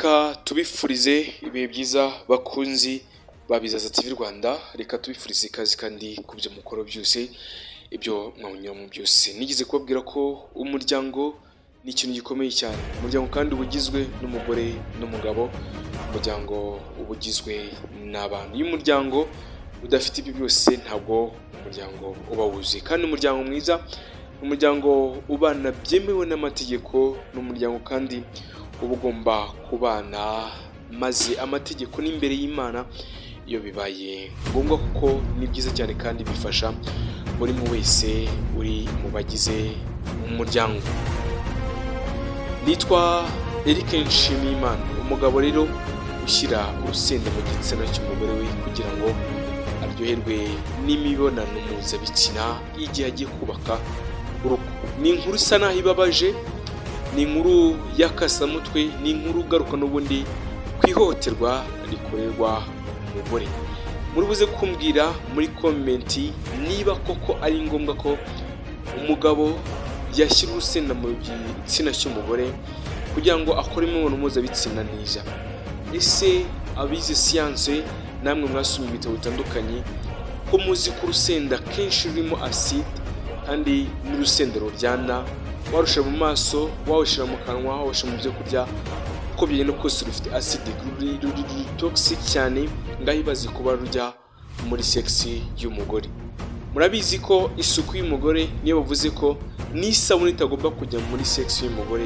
Reka tubifurize ibihe byiza, bakunzi ba Bizaza TV Rwanda. Reka tubifurize ikaze kandi ku byo mukora byose, ibyo mwanyuramo byose. Nigeze kubabwira ko umuryango ni ikintu gikomeye cyane. Umuryango kandi uba ugizwe n'umugore n'umugabo, umuryango uba ugizwe n'abantu. Iyo umuryango udafite ibyo byose, ntabwo umuryango uba wuzuye. Kandi umuryango mwiza ni umuryango ubana byemewe n'amategeko, ni umuryango kandi uba ugomba kubana maze amategeko n'imbere y'Imana iyo bibaye ngombwa, kuko ni byiza cyane kandi bifasha buri umwe wese uri mu bagize umuryango. Nitwa Eric Nshimiyimana. Umugabo rero ushyira urusenda mu gitsina cy'umugore we kugira ngo aryoherwe n'imibonano mpuzabitsina igihe agiye kubaka urugo. Ni inkuru isa naho ibabaje, ni inkuru y'akasamutwe, ni inkuru ugaruka n'ubundi ku ihohoterwa rikorerwa umugore. Muri buze kumbwira muri comment niba koko ari ngombwa ko umugabo yashyira urusenda mu gitsina cy'umugore kugira ngo akore imibonano mpuzabitsina neza. Ese abize siyanse namwe mwasomye ibitabo bitandukanye, ko muzi ko urusenda kenshi rurimo acide, kandi n'urusenda ruryana, warushyira mu maso, wawushyira mu kanwa, wawushyira mu byo kurya, uko bigenda kose rufite acide, ruri toxic cyane. Ngaho ibaze kuba rujya muri sex y'umugore. Murabizi ko isuku y'umugore, niyo bavuze ko n'isabune itagomba kujya muri sex y'umugore.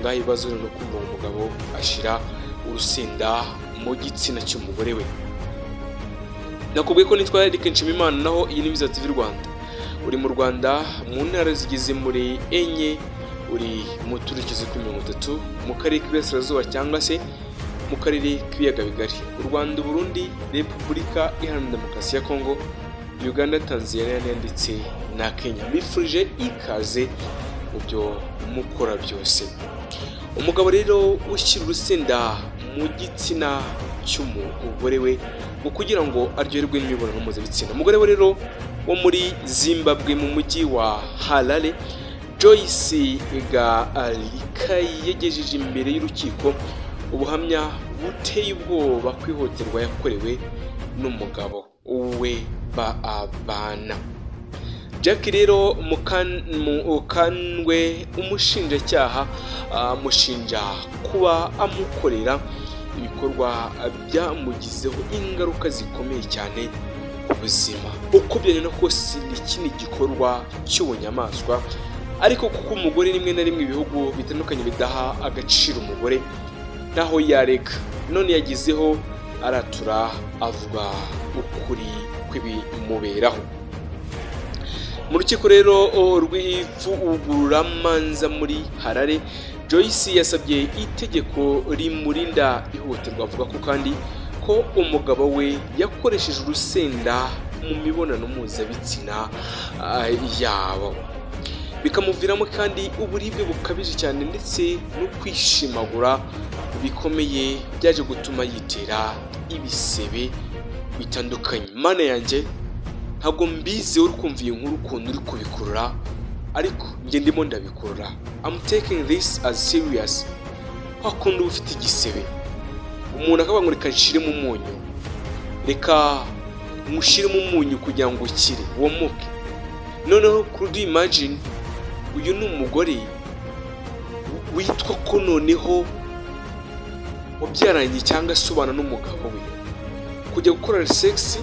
Ngaho ibaze no kumva umugabo ashyira urusenda mu gitsina cy'umugore we. Nakubwiye ko nitwa Eric Nshimiyimana, naho iyi ni Bizaza TV Rwanda. Uri mu Rwanda mu ntara zigeze muri enye, uri mu turere tugeze kuri 30 mu karere k'Iburasirazuba cyangwa se mu karere k'Ibiyaga Bigari: u Rwanda, Burundi, Repubulika Iharanira Demokarasi ya Kongo, Uganda, Tanzania ndetse na Kenya. Mbifurije ikaze mu byo mukora byose. Umugabo rero ushyira urusenda mu gitsina cy'umugore we ngo kugira ngo aryoherwe n'imibonano mpuzabitsina. Umugore we rero wo muri Zimbabwe, mu mujyi wa Harare, Joyce Garikai, yagejeje imbere y'urukiko ubuhamya buteye ubwoba ku ihohoterwa yakorewe n'umugabo we babana. Jack rero Mukandwe, umushinjacyaha amushinja kuba amukorera ibikorwa byamugizeho ingaruka zikomeye cyane ku buzima. Uko byagenda kose, ni ikindi gikorwa cy'ubunyamaswa, ariko kuko umugore rimwe na rimwe ibihugu bitandukanye bidaha agaciro umugore, ntaho yareka. None yagezeho aratura, avuga ukuri kw'ibimuberaho. Mu rukiko rero rw'ivugururamanza muri Harare, Joyce yasabye itegeko rimurinda ihohoterwa. Avuga ko kandi ko umugabo we yakoresheje urusenda mu mibonano mpuzabitsina yabo, bikamuviramo kandi uburibwe bukabije cyane ndetse no kwishimagura bikomeye byaje gutuma yitera ibisebe bitandukanye. Mana yanjye, ntabwo mbizi uri kumva iyi nkuru ukuntu uri kubikurura, ariko njye ndimo ndabikurura. I'm taking this as serious. Kwa kundi uba ufite igisebe, umuntu akavuga ngo reka nshiremo umunyu, reka mushyiremo umunyu kugira ngo ukire, womoke. Noneho could you imagine, uyu ni umugore witwa ko noneho wabyaranye cyangwa se ubana n'umugabo we, kujya gukora sex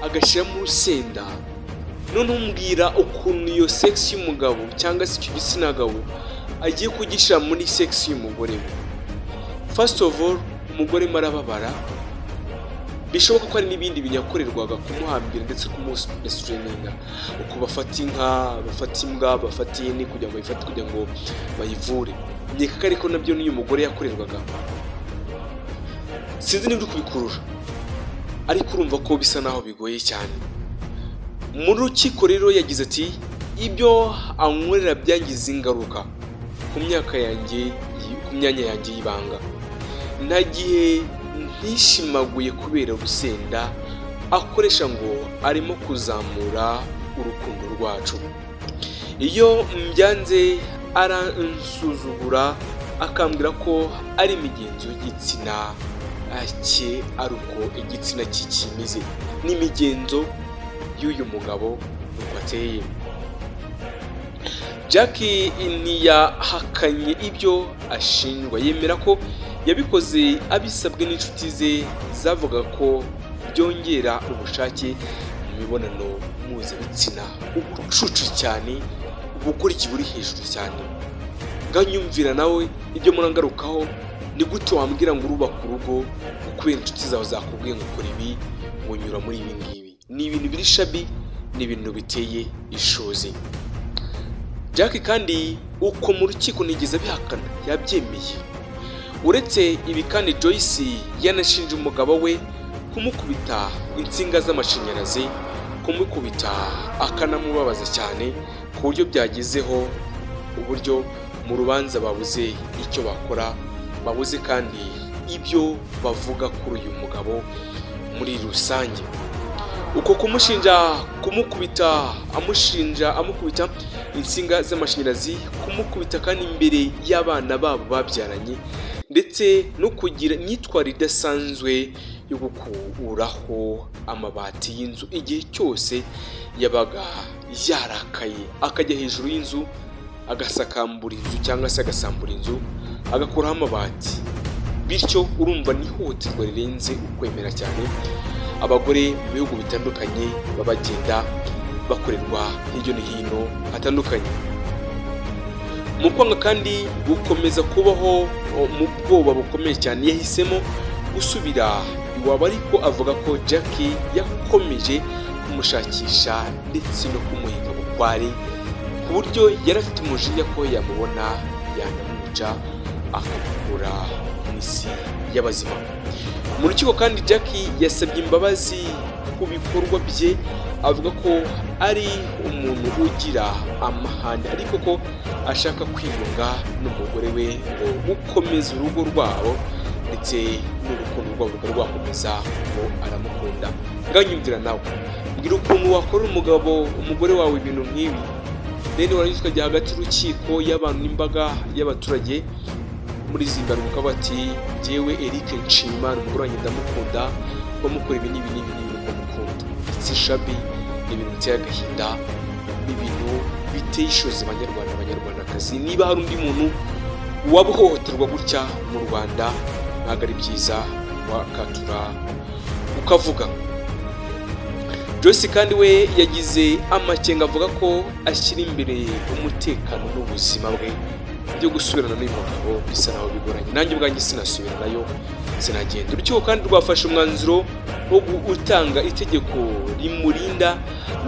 agashyiramo urusenda. Noneho umbwira ukuntu iyo sex y'umugabo cyangwa se icyo gitsina gabo agiye kugishyira muri sex y'umugore we. First of all, umugore arimo arababara. Bishoboka ko hari n'ibindi binyakorerwaga, kumuhambira ndetse kumurestraininga, uko bafata inka, bafata imbwa, bafata ihene kugira ngo bayifate, kugira ngo bayivure. Nkeka ko ariko nabyo n'uyu mugore yakorerwaga. Sinzi niba uri kubikurura, ariko urumva ko bisa naho bigoye cyane. Mu rukiko rero yagize ati: "Ibyo ankorera byangize ingaruka ku myaka yanjye, ku myanya yanjye y'ibanga. Nta gihe ntishimaguye kubera urusenda akoresha ngo arimo kuzamura urukundo rwacu. Iyo mbyanze aransuzugura." akambwira ko ari imigenzo y'igitsina cye, ari uko igitsina cye kimeze, n'imigenzo y'uyu mugabo uko ateye. Jack ntiyahakanye ibyo ashinjwa, yemera ko yabikoze abisabwe n'inshuti ze zavuga ko byongera ubushake mu mibonano mpuzabitsina. Ubucucu cyane, ubukoriki buri hejuru cyane. Nganyumvira nawe ibyo murangarukaho. Ni gute wambwira ngo urubaka urugo kubera inshuti zawe zakubwiye ngo ukora ibi, ngo nyura muri ibi ngibi? Ni ibintu biri shabby, ni ibintu biteye ishozi. Jack kandi uko mu rukiko ntigeze abihakana, yabyemeye. Uretse ibi kandi, Joyce yanashinje umugabo we kumukubita insinga z'amashanyarazi, kumukubita akanamubabaza cyane, ku buryo byagezeho uburyo mu rubanza babuze icyo bakora, babuze kandi ibyo bavuga kuri uyu mugabo muri rusange. Uko kumushinja kumukubita, amushinja amukubita insinga z'amashanyarazi, kumukubita kandi imbere y'abana babo babyaranye, ndetse no kugira imyitwarire idasanzwe yo gukuraho amabati y'inzu igihe cyose yabaga yarakaye, akajya hejuru y'inzu agasakambura inzu cyangwa se agasambura inzu agakuraho amabati. Bityo urumva ni ihohoterwa rirenze ukwemera cyane. Abagore mu bihugu bitandukanye babagenda bakorerwa hirya no hino hatandukanye. Mu kwanga kandi gukomeza kubaho mu bwoba bukomeye cyane, yahisemo gusubira iwabo, ariko avuga ko Jack yakomeje kumushakisha ndetse no kumuhiga bukware, ku buryo yari afite umujinya ko yamubona yanamwica akamukura mu isi y'abazima. Mu rukiko kandi Jack yasabye imbabazi ku bikorwa bye, avuga ko ari umuntu ugira amahane, ariko ko ashaka kwiyunga n'umugore we ngo gukomeza urugo rwabo ndetse n'urukundo rwabo rukaba rwakomeza, ngo aramukunda. Nganyumvira nawe, mbwira ukuntu wakora umugabo umugore wawe ibintu nk'ibi, then warangiza ukajya hagati y'urukiko y'abantu n'imbaga y'abaturage muri Zimbabwe ukaba bati jyewe Eric Nshimiyimana umugore wanjye ndamukunda, bamukora ibi n'ibi n'ibi n'ibi uko mukunda. It's shabby, ni ibintu biteye agahinda, ni ibintu biteye ishozi. Banyarwanda, Banyarwandakazi, niba hari undi muntu waba uhohoterwa gutya mu Rwanda, ntabwo ari byiza, wakatura ukavuga. Joyce kandi we yagize amakenga, avuga ko ashyira imbere umutekano n'ubuzima bwe. Byo gusubirana n'uyu mugabo bisa naho bigoranye, nanjye ubwanjye sinasubiranayo, sinagenda. Urukiko kandi rwafashe umwanzuro wo gutanga itegeko rimurinda,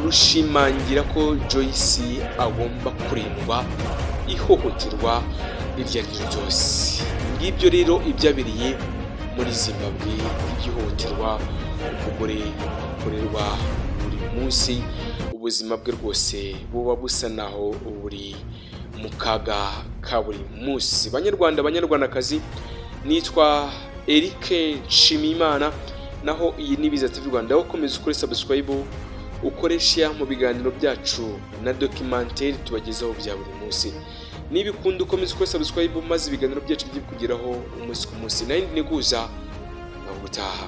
rushimangira ko Joyce agomba kurindwa ihohoterwa iryo ari ryo ryose. Ngibyo rero ibyabereye muri Zimbabwe, iby'ihohoterwa umugore akorerwa buri munsi. Ubuzima bwe rwose buba busa naho buri mu kaga ka buri munsi. Banyarwanda, Banyarwandakazi, nitwa Eric Nshimiyimana, naho iyi ni Biza TV Rwanda. Ukomeza ukore subscribe, ukore share mu biganiro byacu na documentaire tubagezaho bya buri munsi. Niba ikunda, ukomeza ukore subscribe, maze ibiganiro byacu bijye kugeraho umunsi ku munsi. Nayo niguza, naho ubutaha.